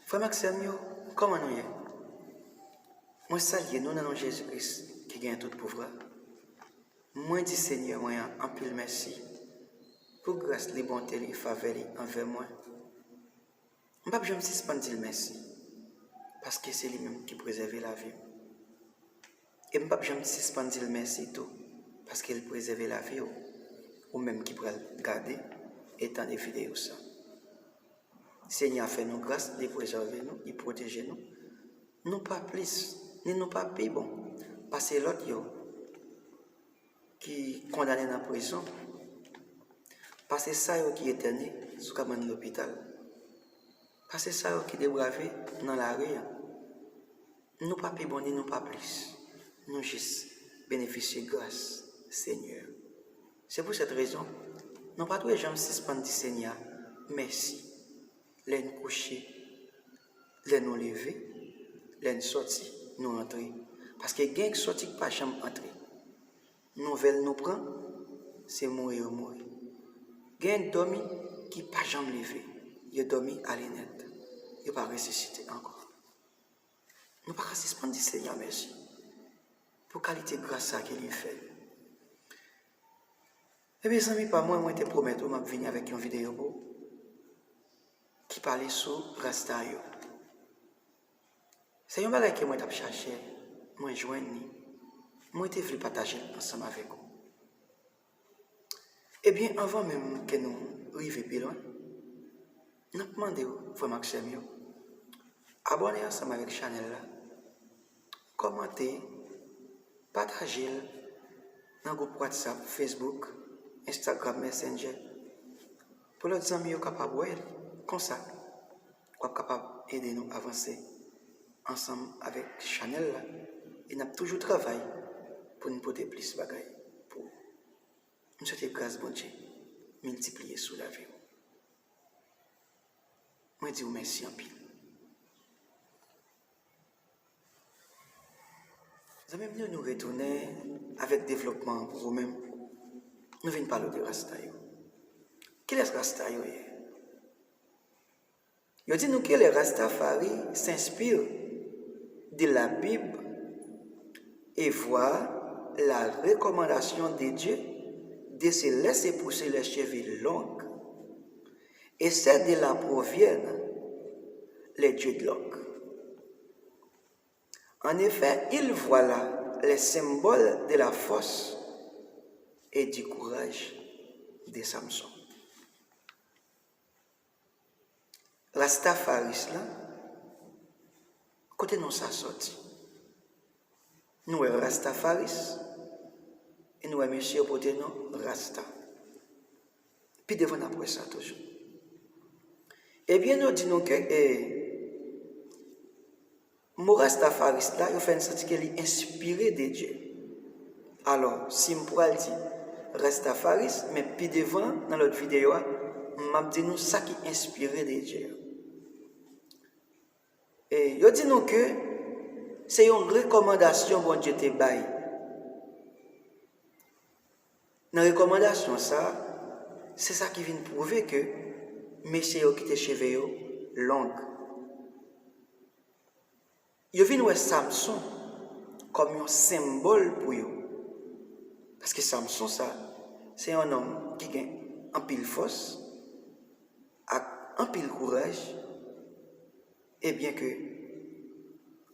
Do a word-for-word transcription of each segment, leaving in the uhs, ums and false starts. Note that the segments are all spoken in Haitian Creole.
Frè m ak sè m yo, kòman nou ye? Mwen salye nou nan non Jezi Kris ki gen tout pouvwa. Mwen di Senyè mwen an anpil mèsi pou gras li, bonte li, favè li anvè mwen. M p ap janm sispann di l mèsi, paske se li menm ki prezève lavi m. E m p ap janm sispann di l mèsi tou, paske l prezève lavi w, ou menm ki pral gade e tande videyo sa. Senyè a fè nou gras, li prezève nou, li pwoteje nou. Nou pa plis, ni nou pa pi bon pase lòt yo ki kondane nan prizon, pase sa yo ki etène sou kabann lopital, pase sa yo ki debrave nan lari a. Nou pa pi bon ni nou pa plis. Nou jis benefisye gras Senyè. Se pou sèt rezon, nou pa dwe janm sispann di Senyè a mèsi. Lè n kouche, lè nou leve, lè n sòti, nou antre. Paske gen k sòti k pa janm antre. Nouvèl nou pran, se mouri yo mouri. Gen k dòmi ki pa janm leve. Yo dòmi ale nèt. Yo pa resisite ankò. Nou pa ka sispann di Senyè a mèsi pou kalite gras sa ke li fè. Ebyen, zanmi pa mwen, mwen te pwomèt ou m ap vini avèk yon videyo pou ki pale sou rasta yo. Se yon bagay ke mwen t ap chache, mwen jwenn li, mwen te vle pataje l ansanm avèk ou. Ebyen, anvan menm ke nou rive pi lwen, n ap mande w, frè m ak sè m yo, abòne ansanm avèk chanèl la, kòmante, pataje l nan gwoup WhatsApp, Facebook, Instagram, Messenger, pou lòt zanmi yo kapab wè l. Konsa, w ap kapab ede nou avanse ansanm avèk chanèl la, e n ap toujou travay pou n pote plis bagay pou ou. M swete gras Bondye miltipliye sou lavi w. Mwen di w mèsi anpil. Zanmi m yo, nou retounen avèk devlopman an pou ou menm. Nou vin pale w de rasta yo. Kilès rasta yo ye? Yo di nou ke les Rastafari s'inspirent de la Bible et voient la recommandation de Dieu de se laisser pousser les cheveux longs, et c'est de là proviennent les dreadlocks. En effet, ils voient là les symboles de la force et du courage de Samson. Rastafaris la, kote non sa sòti? Nou wè Rastafaris, e nou wè mesye yo pote non Rasta. Pi devan n ap wè sa toujou. Ebyen, nou di nou ke, e, mo Rastafaris la, yo fè n santi ke li enspire de Dye. Alò, si m pral di Rastafaris, men pi devan, nan lòt videyo a, m ap di nou sa ki enspire de Dye a. E yo di nou ke se yon rekòmandasyon Bondye te bay. Nan rekòmandasyon sa, se sa ki vin pwouve ke mesye yo kite cheve yo long. Yo vin wè Samson kòm yon senbòl pou yo. Paske Samson sa, se yon nonm ki gen anpil fòs ak anpil kouraj, ebyen ke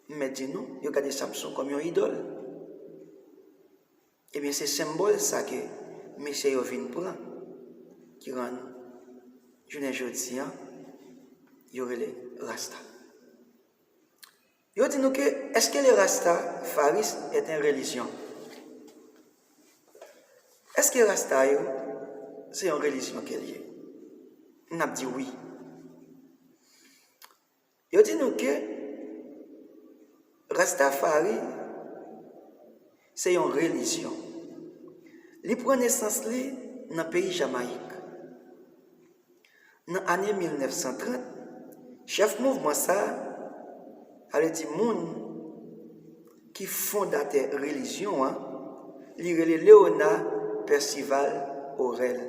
m mèt di nou, yo gade Samson kòm yon idòl. Ebyen, se senbòl sa ke mesye yo vin pran, ki rann jounen jodi a, yo rele Rasta. Yo di nou ke, èske le rastafarisme est une religion? Èske Rasta yo, se yon relijyon ke l ye? N ap di wi. Yo di nou ke Rastafari se yon relijyon. Li pran nesans li nan peyi Jamayik. Nan ane mil nèf san trant, chèf mouvman sa a, sa vle di moun ki fondatè relijyon an, li rele Léonard Percival Aurel.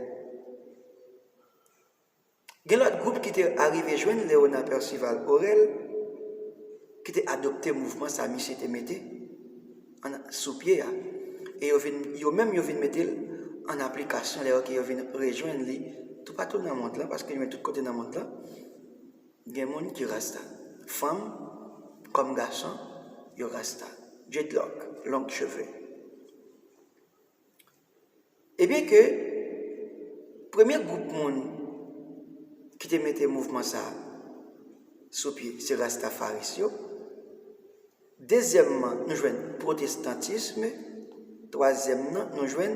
Gen lòt gwoup ki te arive jwenn Léonard Percival Aurel, ki te adopte mouvman sa misye te mete an, sou pye a. E yo vin, yo menm yo vin mete l an aplikasyon lè yo, ke yo vin rejwenn li toupatou nan mond lan, paske nou menm tout kote nan mond lan, gen moun ki rasta. Fanm kòm gason, yo rasta. Dreadlock, long cheve. Ebyen ke premye gwoup moun ki te mete mouvman sa a sou pye, se Rastafaris yo. Dezyèmman, nou jwenn pwotestantism. Twazyèm nan, nou jwenn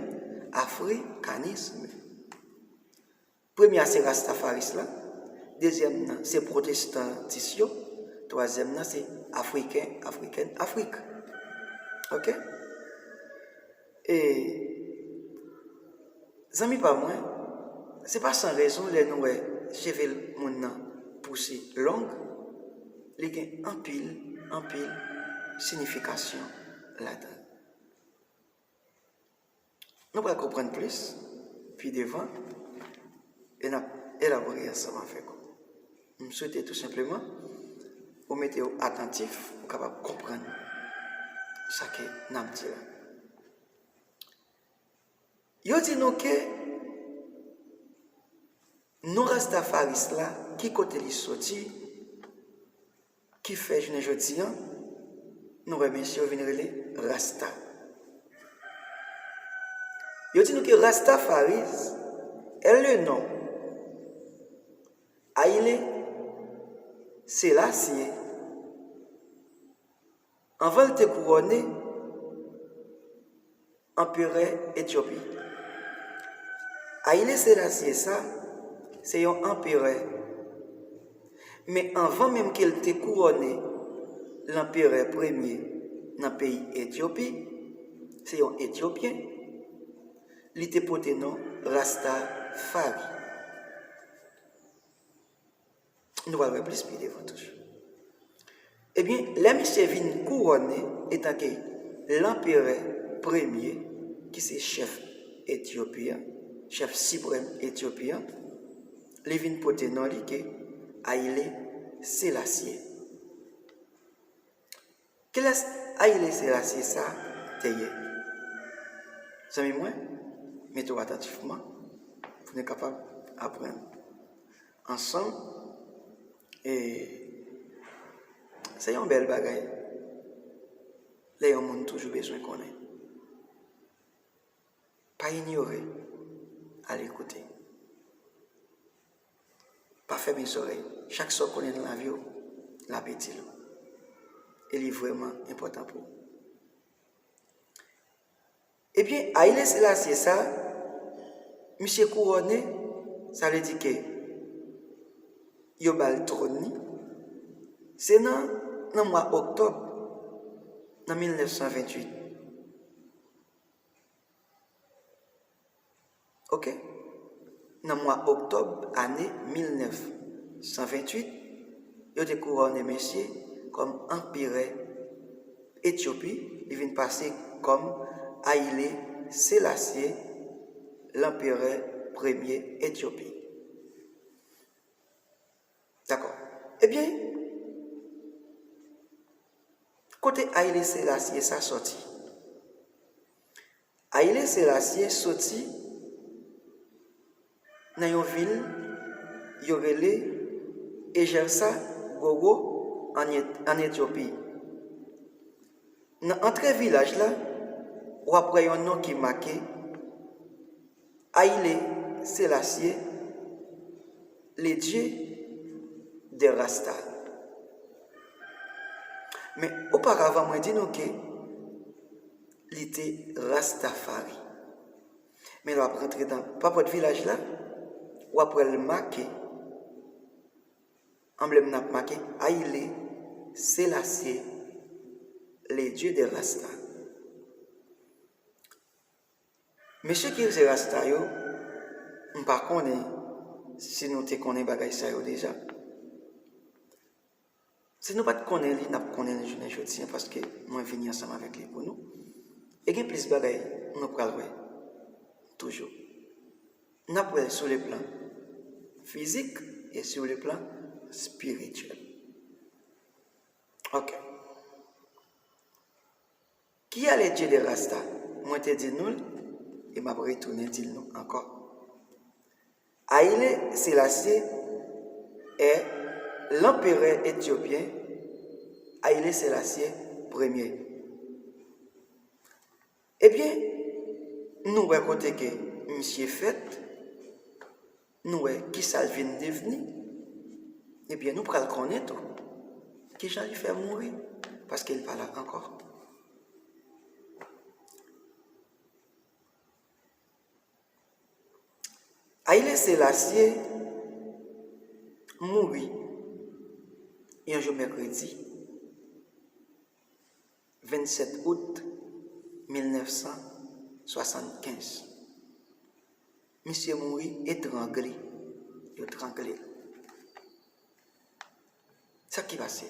afrikanism. Premye a se Rastafaris la. Dezyèm nan, se pwotestantis yo. Twazyèm nan, se afriken, afrikèn, Afrik. Oke? E, zanmi pa mwen, se pa san rezon lè nou wè cheve moun nan pouse long, li gen anpil, anpil siyifikasyon ladan l. Nou pral konprann plis pi devan e n ap elabore ansanm avèk ou. M swete tou senpleman ou mete w atantif, ou kapab konprann sa ke n ap di la. Yo di nou ke non Rastafaris la, ki kote li soti, ki fè jounen jodi a, nou wè mesye yo vin rele Rasta. Yo di nou ke Rastafaris est le nom Haile Selassie anvan l te kouwòne anperè Etyopi. Haile Selassie sa, se yon anperè. Men anvan menm ke l te kouwòne lanperè premye nan peyi Etyopi, se yon Etyopyen, li te pote non Rastafari. Nou pral wè plis pi devan toujou. Ebyen, lè misye vin kouwòne etanke lanperè premye, ki se chèf Etyopi a, chèf siprèm Etyopi a, li vin pote non li ke Haile Selassie. Kilès Haile Selassie sa te ye? Zanmi mwen, mete w atantifman pou nou kapab aprann ansanm. E se yon bèl bagay lè yon moun toujou bezwen konnen. Pa inyore, ale koute. Pa fèmen zòrèy. Chak sa w konnen nan lavi w, l ap itil ou. E li vrèman enpòtan pou ou. Ebyen, Haile Selassie sa, misye kouwòne, sa vle di ke yo ba l twòn li. Se nan, nan mwa oktòb, nan mil nèf san venntuit. Oke? Nan mwa oktòb ane mil nèf san venntuit, yo te kouwòne mesye kòm anperè Etyopi, li vin pase kòm Haile Selassie, lanperè premye Etyopi. Dakò. Ebyen, kote Haile Selassie sa sòti? Haile Selassie soti nan yon vil yo rele Ejersa Gogo ann Et-, ann Etyopi. Nan antre vilaj la, w ap wè yon non ki make Haile Selassie, le dieu des Rasta. Men oparavan, mwen di nou ke li te Rastafari. Men lè w ap rantre nan papòt vilaj la, w ap wè l make, anblèm nan ap make Haile Selassie, le dieu des Rasta. Mesye ki se Rasta yo, m pa konnen si nou te konnen bagay sa yo deja. Si nou pa t konnen li, n ap konnen li jounen jodi a, paske mwen vini ansanm avèk li pou nou. E gen plis bagay nou pral wè toujou. N ap wè l sou le plan fizik, et sur le plan spirituel. Ok. Qui est le Dieu des Rasta? Mwen te di nou l, e m ap retounen di l nou ankò. Haile Selassie est l'empereur éthiopien Haile Selassie premier. Ebyen, nou wè kote ke misye fèt, nou wè kisa l vin devni. Ebyen, nou pral konnen tou kijan li fè mouri, paske l pa la ankò. Haile Selassie mouri yon jou mèkredi, vennsèt out mil nèf san swasannkenz. Misye mouri etrangle, yo trangle l. Sa ki pase?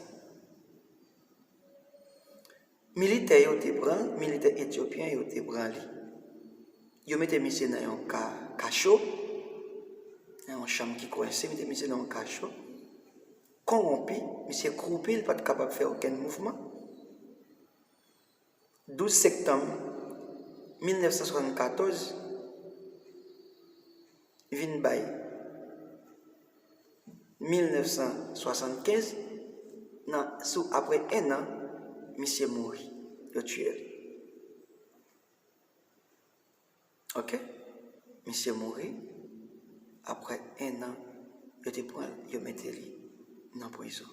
Militè yo te pran, militè etyopyen yo te pran li. Yo mete misye nan yon ka, kacho, nan yon chanm ki kwense, mete misye nan yon kacho. Konwonpi, misye kwoupi, li pa t kapab fè okenn mouvman. Douz septanm mil nèf san swasannkatòz vin bay mil nèf san swasannkenz, nan, sou, apre en an, misye mouri. Yo tiye l. Ok? Misye mouri. Apre en an, yo te pran l, yo mete li nan prizon.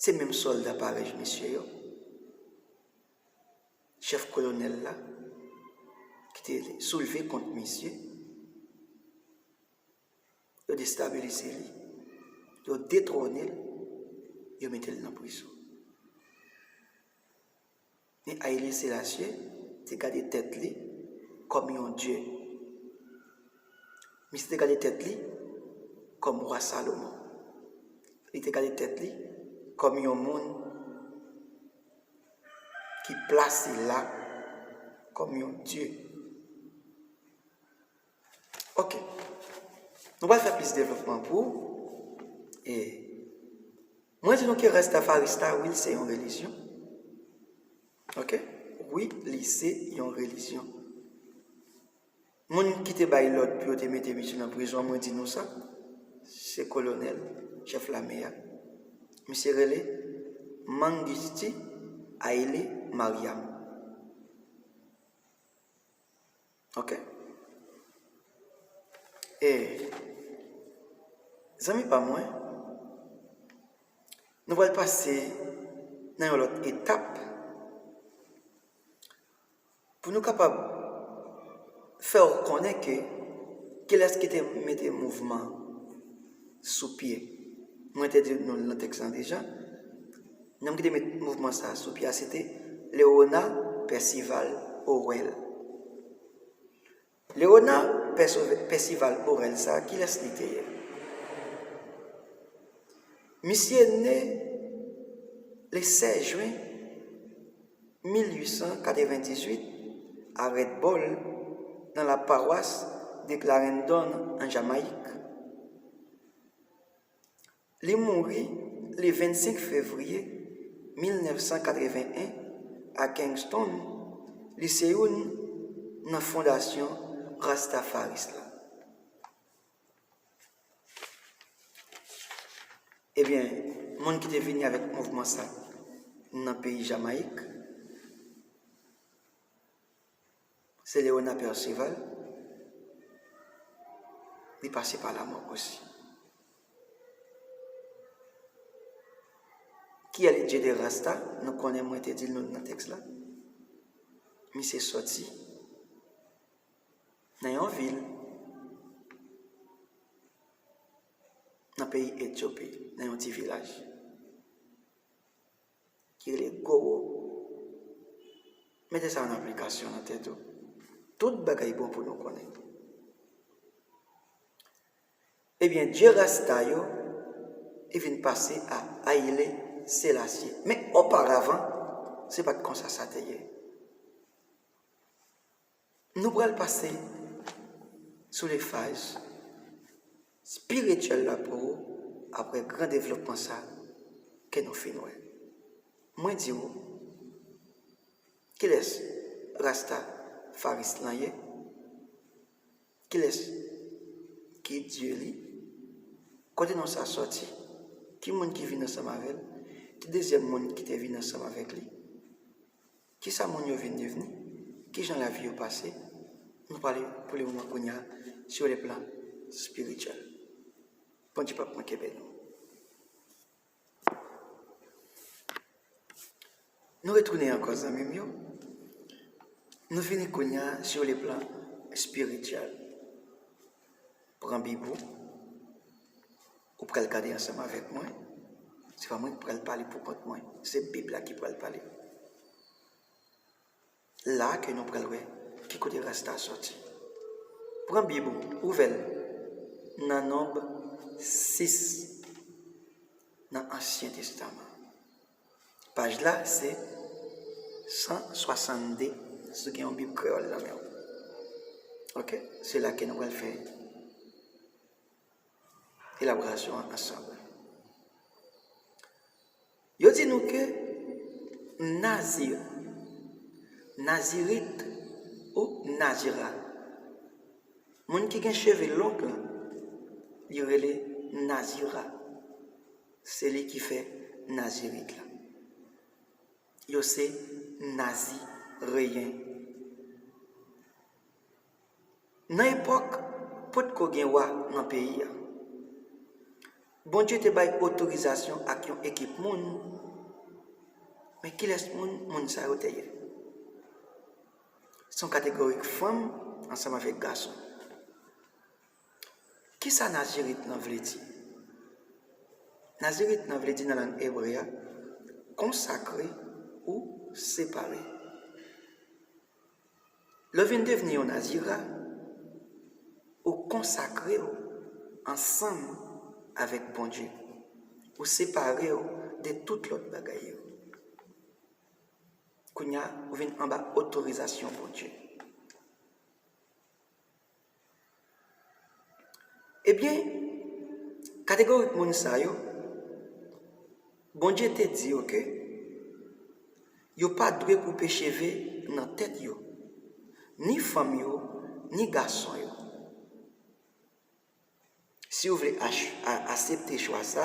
Se menm sòlda parèy misye yo, chèf kolonèl la, ki te soulve kont misye, yo destabilize li, yo detwone l, yo mete l nan prizon. Men Haile Selassie te gade tèt li kòm yon dye. Misye te gade tèt li kòm wa Salomon. Li te gade tèt li kòm yon moun ki plase la kòm yon dye. Ok. Nou pral fè plis devlopman pou ou. E mwen di nou ke Rastafaris la, wi, se yon relijyon. Ok? Wi, li se yon relijyon. Moun ki te bay lòd pou yo te mete misye nan prizon, mwen di nou sa, se kolonèl, chèf lame a. Misye rele Mengistu Haile Mariam. Ok? E, zanmi pa mwen, nou pral pase nan yon lòt etap pou nou kapab fè w konnen ke kilès ki te mete mouvman sou pye. Mwen te di nou nan tèks lan deja, nonm ki te met mouvman sa a sou pye a, se te Léonard Percival Orwell. Léonard Perciv-, Percival Orwell sa a, kilès li te ye? Misye ne le sèz jen mil uit san katrevendizuit a Red Bull, nan la pawas de Clarendon, an Jamayik. Li mouri le vennsenk fevriye mil nèf san katreven en a Kingston. Li se youn nan fondasyon Rastafaris la. Ebyen, moun ki te vini avèk mouvman sa nan peyi Jamayik, se Léonard Percival, li pase pa lamò osi. Qui est le Dieu des Rasta? Nou konnen, mwen te di l nou nan tèks la. Misye sòti nan yon vil nan peyi Etyopi, nan yon ti vilaj ki rele Gowo. Mete sa an aplikasyon nan tèt ou. Tout bagay bon pou nou konnen. Ebyen, dye Rasta yo, e vin pase a Haile Selassie. Men oparavan, se pa t konsa sa te ye. Nou pral pase sou le faz spirityèl la pou ou apre gran devlopman sa ke nou fin wè. Mwen di ou, kilès Rasta Faris lan ye? Kilès ki Dye li? Kote non sa sòti? Ki moun ki vin ansanm avè l? Ki dezyèm moun ki te vin ansanm avèk li? Kisa moun yo vin devni? Kijan lavi yo pase? Nou pale pou le moman kounye a sou le plan spirityèl. Bondye p ap manke beni nou. Nou retounen ankò, zanmi m yo. Nou vini kounye a sou le plan spirityèl. Pran Bib ou. Ou pral gade ansanm avèk mwen. Se pa mwen ki pral pale pou kont mwen. Se Bib la ki pral pale. La ke nou pral wè ki kote Rasta sòti. Pran Bib ou, ouvè l nan Nonb sis nan Ansyen Testaman. Paj la se san swasannde, si w gen yon Bib kreyòl nan men w. Oke? Se la ke nou pral fè elaborasyon an ansanm. Yo di nou ke Nazir, Nazirit ou Nazira, moun ki gen cheve long lan, li rele Nazira. Se li ki fè Nazirit la. Yo se Nazireyen. Nan epòk potko gen wa nan peyi a, Bondye te bay otorizasyon ak yon ekip moun, men kilès moun moun sa yo te ye? Se yon kategori fanm ansanm avèk gason. Kisa Nazirit lan vle di? Nazirit lan vle di nan lang ebre a, konsakre ou separe. Lè w vin devni yon Nazira, ou konsakre w ansanm avèk Bondye. Ou separe w de tout lòt bagay yo. Kounye a, ou vin anba otorizasyon Bondye. Ebyen, kategori moun sa yo, Bondye te di yo ke yo pa dwe koupe cheve nan tèt yo, ni fanm yo, ni gason yo. Si w vle ach- a- aksepte chwa sa,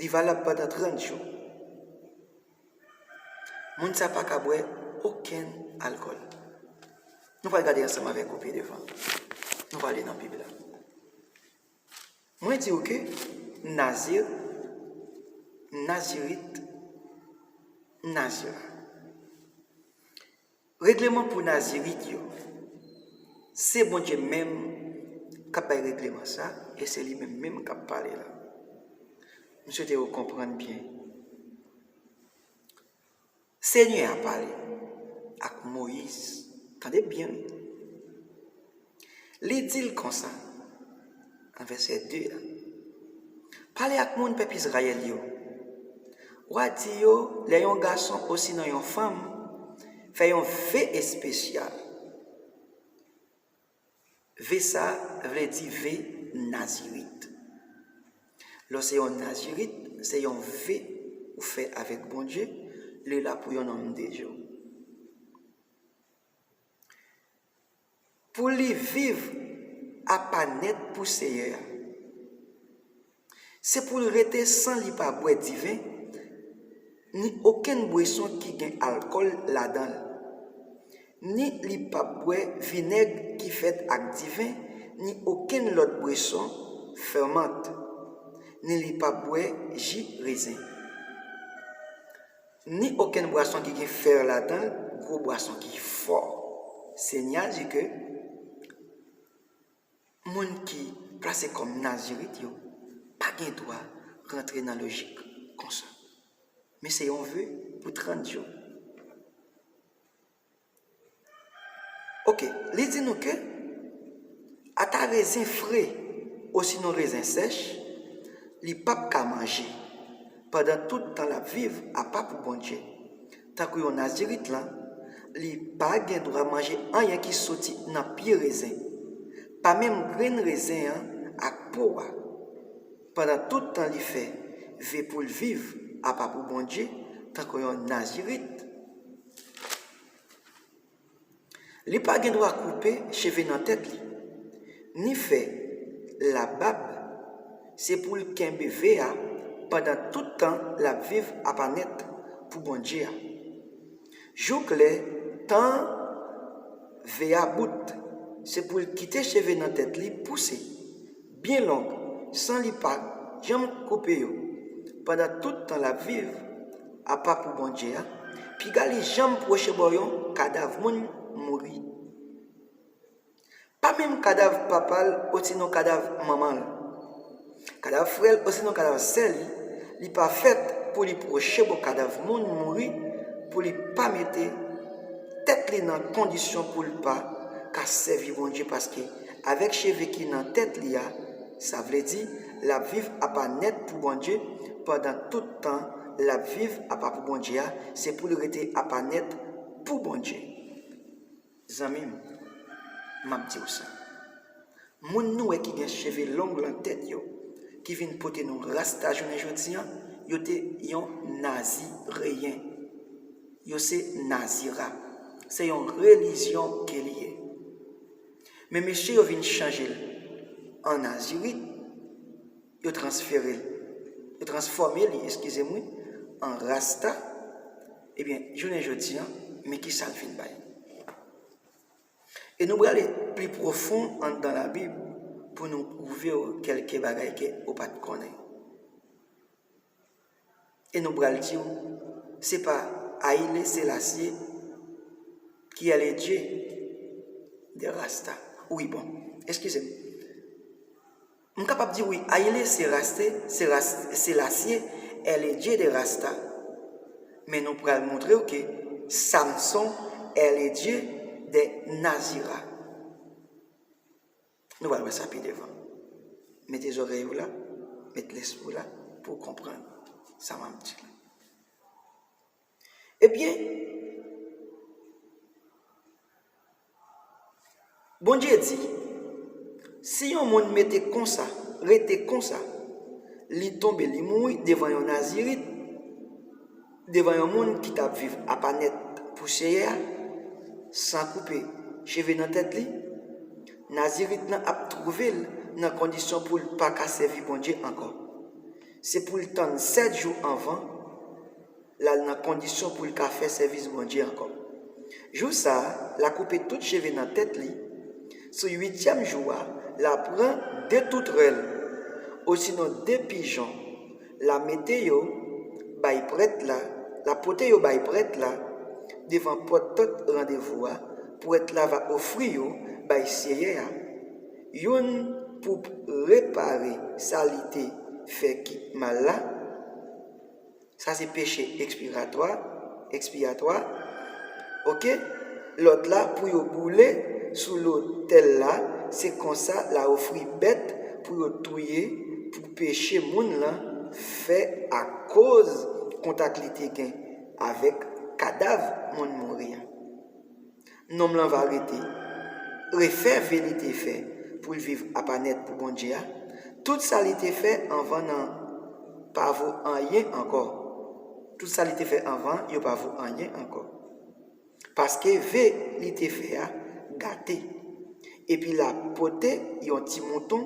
li valab pandan trant jou. Moun sa pa ka bwè okenn alkòl. Nou pral gade ansanm avèk ou pi devan. Nou pral li nan Bib la. Mwen di w ke Nazir, Nazirit, Nazira. Regleman pou Nazirit yo, se Bondye menm k ap bay regleman sa, e se li menm menm k ap pale la. M swete w konprann byen. Senyè a pale ak Moyiz, tande byen wi. Li di l konsa, nan vèsè de a, pale ak moun pèp Izrayèl yo. W a di yo, lè yon gason osinon yon fanm fè yon ve espesyal, ve sa a vle di ve Nazirit. Lè w se yon Nazirit, se yon ve ou fè avèk Bondye, li la pou yon nonm de jou. Pou li viv apa nèt pou Seyè a. Se pou l rete san li pa bwè diven, ni okenn bweson ki gen alkòl ladan l, ni li p ap bwè vinèg ki fèt ak diven, ni okenn lòt bweson fèmante, ni li p ap bwè ji rezen. Ni okenn bwason ki gen fè ladan l, gwo bwason ki fò. Senyè a di ke moun ki plase kòm Nazirit yo pa gen dwa rantre nan lojik konsa. Men se yon ve pou trant jou. Oke, li di nou ke ata rezen fre osinon rezen sèch, li p ap ka manje pandan tout tan l ap viv apa pou Bondye. Tankou yon Nazirit lan, Li pa gen dwa manje anyen ki soti nan pye rezen, pa menm grenn rezen an ak po a, pandan tout tan li fè ve pou l viv apa pou Bondye, tankou yon Nazirit. Li pa gen dwa koupe cheve nan tèt li, ni fè labab. Se pou l kenbe ve a pandan tout tan l ap viv apa nèt pou Bondye a. Jouk lè tan ve a bout, se pou l kite cheve nan tèt li pouse byen long, san li pa janm koupe yo, pandan tout tan l ap viv apa pou Bondye a, piga li janm pwoche bò yon kadav moun mouri. Pa menm kadav papa l osinon kadav manman l. Kadav frè l osinon kadav sè li, li pa fèt pou li pwoche bò kadav moun mouri, pou li pa mete tèt li nan kondisyon pou l pa ka sèvi Bondye, paske avèk cheve ki nan tèt li a, sa vle di l ap viv apa nèt pou Bondye pandan tout tan l ap viv apa pou Bondye a, se pou l rete apa nèt pou Bondye. Zanmi m, m ap di w sa. Moun nou wè ki gen cheve long nan tèt yo, ki vin pote non rasta jounen jodi a, yo te yon nazireyen. Yo se nazira. Se yon relijyon ke li ye. Men mesye yo vin chanje l an nazirit, yo transfere l, yo transfòme li, eskize m wi, an rasta. Ebyen, jounen jodi a, men ki sa l vin bay. E nou prale pli pwofon anndan Labib pou nou pwouve w kèlke bagay ke ou pa t konnen. E nou pral di w, se pa Haile Selassie ki è le Dye dè Rasta. Wi, bon, eskize m. M kapab di wi, Haile Seraste, Seras-, Selassie è le Dye dè Rasta. Men nou pral montre w ke Samson è le Dye dè Nazira. Nou pral wè sa pi devan. Mete zòrèy ou la, met lespri w la pou w konprann sa m ap di la. Ebyen, Bondye di, si yon moun mete konsa, rete konsa, li tonbe, li mouri devan yon nazirit, devan yon moun ki t ap viv apa nèt pou Seyè a, san koupe cheve nan tèt li, nazirit lan ap twouve l nan kondisyon pou l pa ka sèvi Bondye ankò. Se pou l tann sèt jou anvan l al nan kondisyon pou l ka fè sèvis Bondye ankò. Jou sa a, l a koupe tout cheve nan tèt li. Sou uityèm jou a, l a pran de toutrèl, osinon de pijon, l a mete yo bay prèt la, l a pote yo bay prèt la devan pòt tant randevou a, prèt la va ofri yo bay Seyè a, youn pou repare sa li te fè ki mal la, sa se peche ekspiratwa, ekspiyatwa. Oke? Lòt la pou yo boule sou lotèl la, se konsa l a ofri bèt pou yo touye pou peche moun lan fè akoz kontak li te gen avèk kadav moun mouri a. Nonm lan va rete, refè ve li te fè pou l viv apa nèt pou Bondye a. Tout sa li te fè anvan nan pa vo anyen ankò. Tout sa li te fè anvan yo pa vo anyen ankò. Paske ve li te fè a gate. Epi l a pote yon ti mouton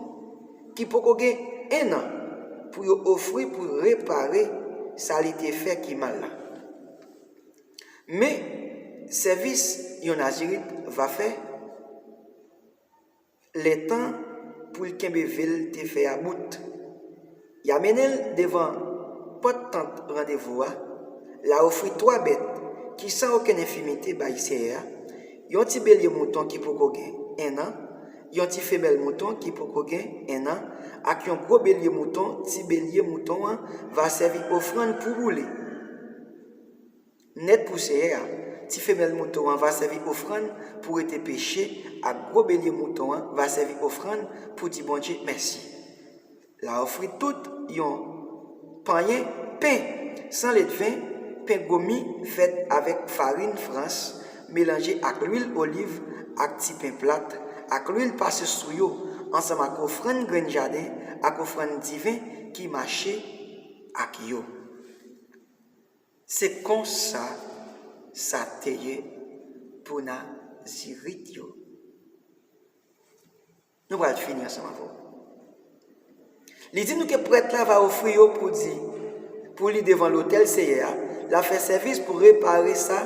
ki poko gen enn an pou yo ofri pou repare sa li te fè ki mal la. Men, sèvis yon Nazirit va fè, lè tan pou l kenbe ve l te fè a bout. Y a mennen l devan pòt tant randevou a, l a ofri twa bèt ki san okenn enfimite bay Seyè a, yon ti belye mouton ki poko gen enn an, yon ti femèl mouton ki poko gen enn an, ak yon gwo belye mouton. Ti belye mouton an va sèvi ofrann pou boule nèt pou Seyè a. Ti femèl mouton an va sèvi ofrann pou rete peche, ak gwo belye mouton an va sèvi ofrann pou di Bondye mèsi. L a ofri tout yon panyen pen san ledven, pen gwo mi fèt avèk farin frans, melanje ak lwil oliv, ak ti pen plat, ak lwil pase sou yo, ansanm ak ofrann grenn jaden, ak ofrann diven ki mache ak yo. Se konsa sa te ye pou Nazirit yo. Nou pral fini ansanm avè w. Li di nou ke prèt la va ofri yo pou di, pou li devan lotèl Seyè a, l a fè sèvis pou repare sa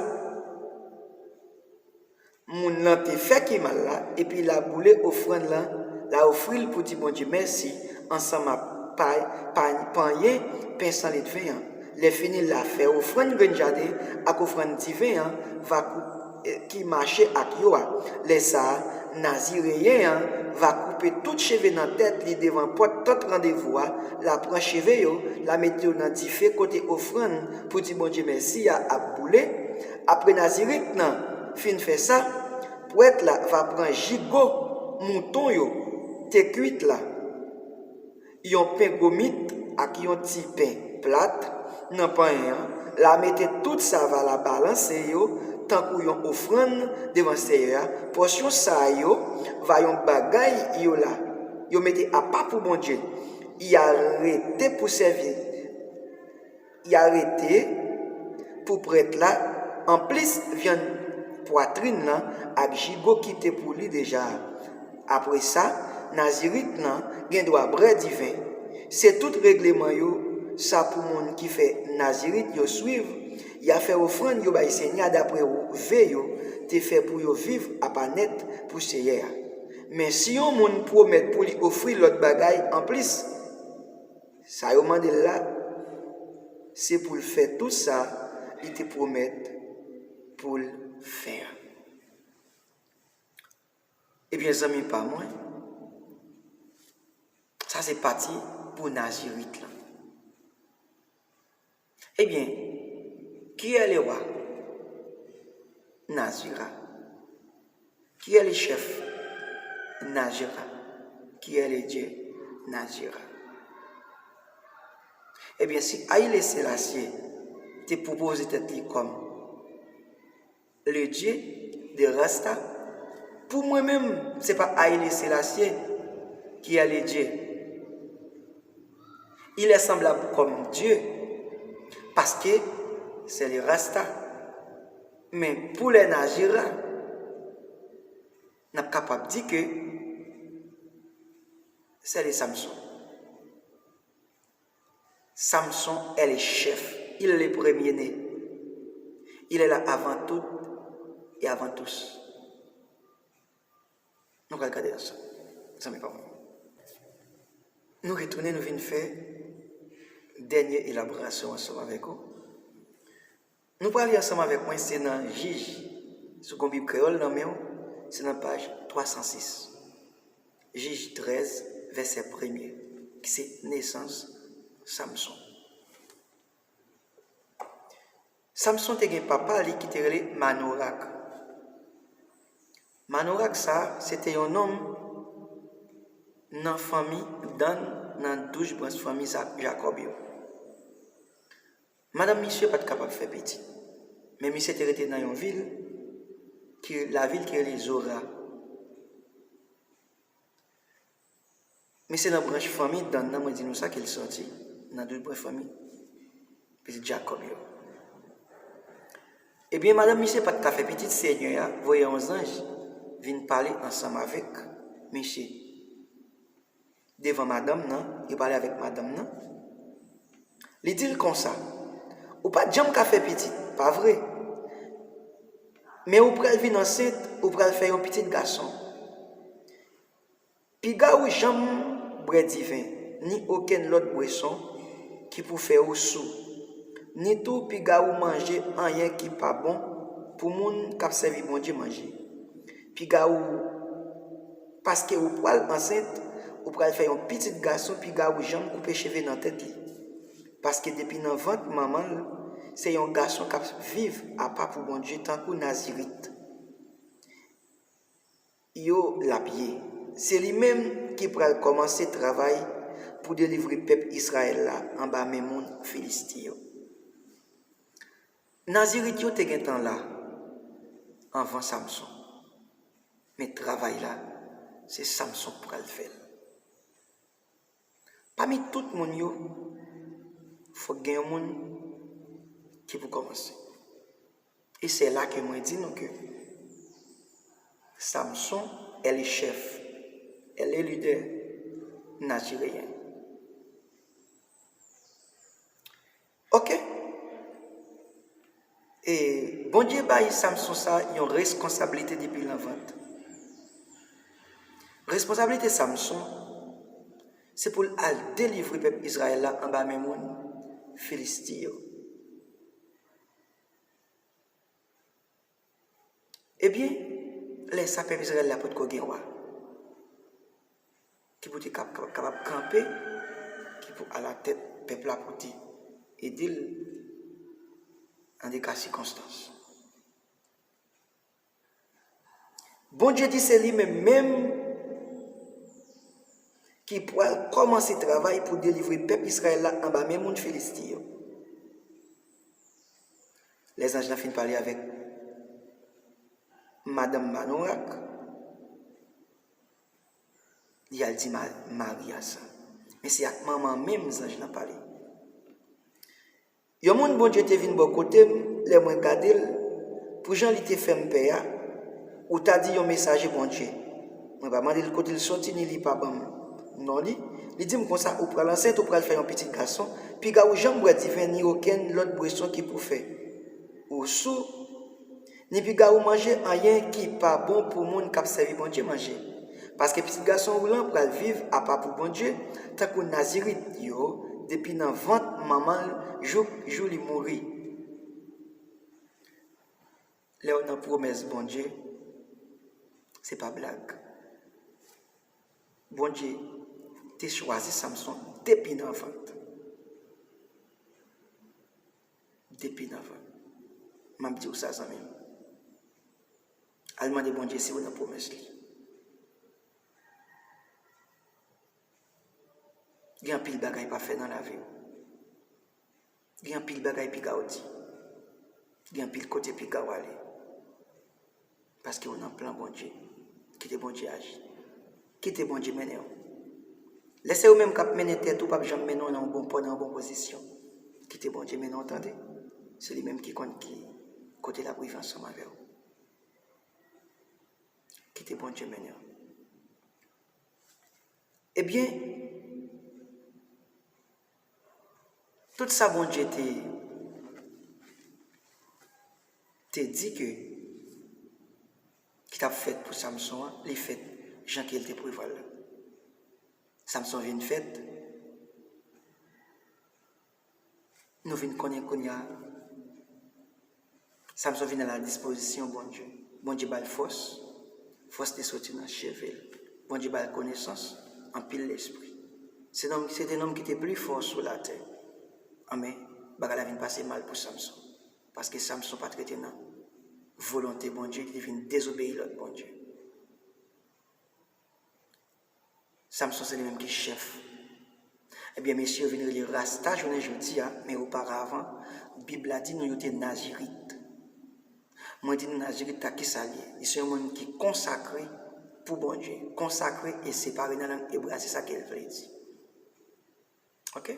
moun nan te fè ki mal la, epi l a boule ofrann lan, l a ofri l pou di Bondye mèsi, ansanm ak pay, pay, panyen pen san ledven an. Lè fini, l a fè ofrann grenn jaden ak ofrann diven an va kou-, eh, ki mache ak yo a. Lè sa a, Nazireyen an va koupe tout cheve nan tèt li devan pòt tant randevou a, l a pran cheve yo, l a mete yo nan dife kote ofrann pou di Bondye mèsi a ap boule. Apre Nazirit lan fin fè sa, prèt la va pran jigo mouton yo te kuit la, yon pen gomit ak yon ti pen plat nan panyen an, l a mete tout sa va la balanse yo tankou yon ofrann devan Seyè a. Pòsyon sa yo va yon bagay yo la, yo mete apa pou Bondye. Y a rete pou sèvi, y a rete pou prèt la, anplis vyann pwatrin lan ak jigo ki te pou li deja a. Apre sa, Nazirit lan gen dwa bwè diven. Se tout regleman yo sa pou moun ki fè Nazirit yo swiv. Y a fè ofrann yo bay Senyè a dapre ve yo te fè pou yo viv apa nèt pou Seyè a. Men si yon moun pwomèt pou li ofri lòt bagay anplis sa yo mande l la, se pou l fè tout sa li te pwomèt pou l fè a. Ebyen, zanmi pa mwen, sa se pati pou Nazirit lan. Ebyen, qui est le roi? Nazira. Qui est le chef? Nazira. Qui est le Dieu? Nazira. Ebyen, si Haile Selassie te pwopoze tèt li kòm le Dieu de Rasta, pou mwen menm, se pa Haile Selassie qui est le Dieu. Il est semblable comme Dieu, paske se le Rasta. Men pou lè Nazira, n ap kapab di ke se le Samson. Samson est le chef. Il est le premier-né. Il est là avant tout et avant tous. Nou pral gade ansanm, zanmi pa mwen. Nou retounen, nou vin fè dènye elaborasyon ansanm avèk ou. Nou pral li ansanm avèk mwen, se nan Jij, si w gen yon Bib kreyòl nan men w, se nan paj twa san sis. Jij trèz, vèsè premye, ki se nesans Samson. Samson te gen papa li ki te rele Manorak. Manorak sa a, se te yon nonm nan fanmi Dan, nan douz branch fanmi Za-, Jakòb yo. Madanm misye pa t kapab fè pitit, men misye te rete nan yon vil, ki, lavil ki rele Zora. Men se nan branch fanmi Dan nan, mwen di nou sa, ke l sòti, nan douz branch fanmi pitit Jakòb yo. Ebyen, madanm misye pa t ka fè pitit, Senyè a voye yon zanj vin pale ansanm avèk misye. Devan madanm nan, yo pale avèk madanm nan. Li di l konsa, "Ou pa t janm ka fè pitit, pa vre? Men ou pral vin ansent, ou pral fè yon pitit gason. Piga ou janm bwè diven, ni okenn lòt bweson ki pou fè ou sou, ni tou piga ou manje anyen ki pa bon pou moun k ap sèvi Bondye manje. Piga ou, paske ou pral ansent, ou pral fè yon pitit gason, piga ou janm koupe cheve nan tèt li. Paske depi nan vant manman l, se yon gason k ap viv apa pou Bondye tankou Nazirit yo l ap ye. Se li menm ki pral kòmanse travay pou delivre pèp Izrayèl la anba men moun Filisti yo." Nazirit yo te gentan la. anvan Samson. Men travay la, se Samson k pral fè l. Pami tout moun yo, fòk gen yon moun ki pou kòmanse. E se la ke mwen di nou ke Samson est le chef, est le leader nazireyen. Ok? E Bondye bay Samson sa yon reskonsablite depi lanvant. Reskonsablite Samson, se pou l al delivre pèp Izrayèl la anba men moun Filisti yo. Ebyen, lè sa pèp Izrayèl la potko gen wa ki pou te kap-, kap-, kapab kanpe, ki pou alatèt pèp la pou te ede l nan de ka sikonstans. Bondye di se li menm menm ki pral kòmanse travay pou delivre pèp Izrayèl la anba men moun Filisti yo. Lè zanj lan fin pale avèk madanm Manorak, li al di ma-, mari a sa. Men se ak manman menm zanj lan pale. Yon moun Bondye te vin bò kote m, lè mwen gade l, pou jan li te fè m pè a, ou ta di yon mesaje Bondye. Mwen pa mande l kote l soti, ni li pa ban m non li. Li di m konsa, ou pral ansent, ou pral fè yon pitit gason, piga ou janm bwè diven, ni okenn lòt bweson ki pou fè ou sou, ni piga ou manje anyen ki pa bon pou moun k ap sèvi Bondye manje. Paske pitit gason ou lan pral viv apa pou Bondye, tankou Nazirit yo, depi nan vant manman l jouk jou li mouri. Lè w nan pwomès Bondye, se pa blag. Bondye te chwazi Samson depi nan vant. Depi nan vant. M ap di w sa, zanmi m. Al mande Bondye si w nan pwomès li. Gen anpil bagay pa fè nan lavi w. Gen anpil bagay piga w di. Gen anpil kote piga w ale. Paske w nan plan Bondye. Kite Bondye aji. Kite Bondye mennen w. Lè se ou menm k ap mennen tèt ou, p ap janm mennen w nan yon bon pò, nan yon bon pozisyon. Kite Bondye mennen w, tande. Se li menm ki konn ki kote l ap rive ansanm avè w. Kite Bondye mennen w. Ebyen, tout sa Bondye te, te di ke, ki t ap fèt pou Samson an, li fèt jan ke l te prevwa l la. Samson vin fèt, nou vin konnen kounye a, Samson vin a la dispozisyon Bondye. Bondye ba l fòs. Fòs te soti nan cheve l. Bondye ba l konesans, anpil lespri. Se nonm, se te nonm ki te pli fò sou latè. Anben, bagay la vin pase mal pou Samson. Paske Samson pa t rete nan volonte Bondye, li te vin dezobeyi lòd Bondye. Samson se li menm ki chèf. Ebyen, mesye yo vin rele Rasta jounen jodi a, men oparavan, Bib la di nou yo te Nazirit. Mwen di nou Nazirit la, ki sa l ye? Li se yon moun ki konsakre pou Bondye. Konsakre e separe nan lang ebre a, se sa ke l vle di. Ok?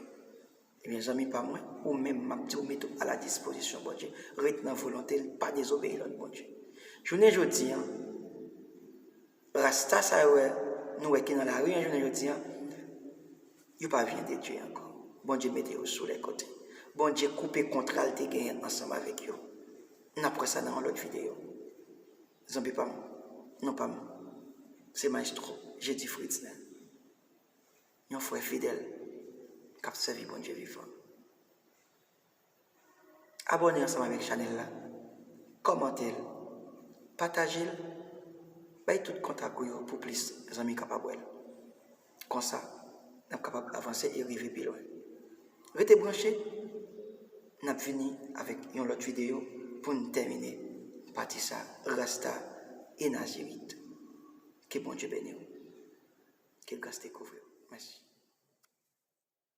Ebyen, zanmi pa mwen, ou menm, m ap di w, mete w a la dispozisyon Bondye. Ret nan volonte l, pa dezobeyi lòd Bondye. Jounen jodi a, Rasta sa yo wè, nou wè ki nan lari an jounen jodi a, yo pa vyen de Dye ankò. Bondye mete yo sou lè kote. Bondye koupe kontra l te genyen ansanm avèk yo. N ap wè sa nan yon lòt videyo. Zanmi pa m, non pa m, se Maestro Jedi Fritz Nel. Yon frè fidèl k ap sèvi Bondye vivan. Abòne ansanm avèk chanèl la, kòmante l, pataje l, bay tout kontak ou yo pou plis zanmi kapab wè l. Konsa, n ap kapab avanse e rive pi lwen. Rete branche, n ap vini avèk yon lòt videyo pou n tèmine pati sa, Rasta e Nazirit. Ke Bondye beni w. Ke gras te kouvri w. Mèsi.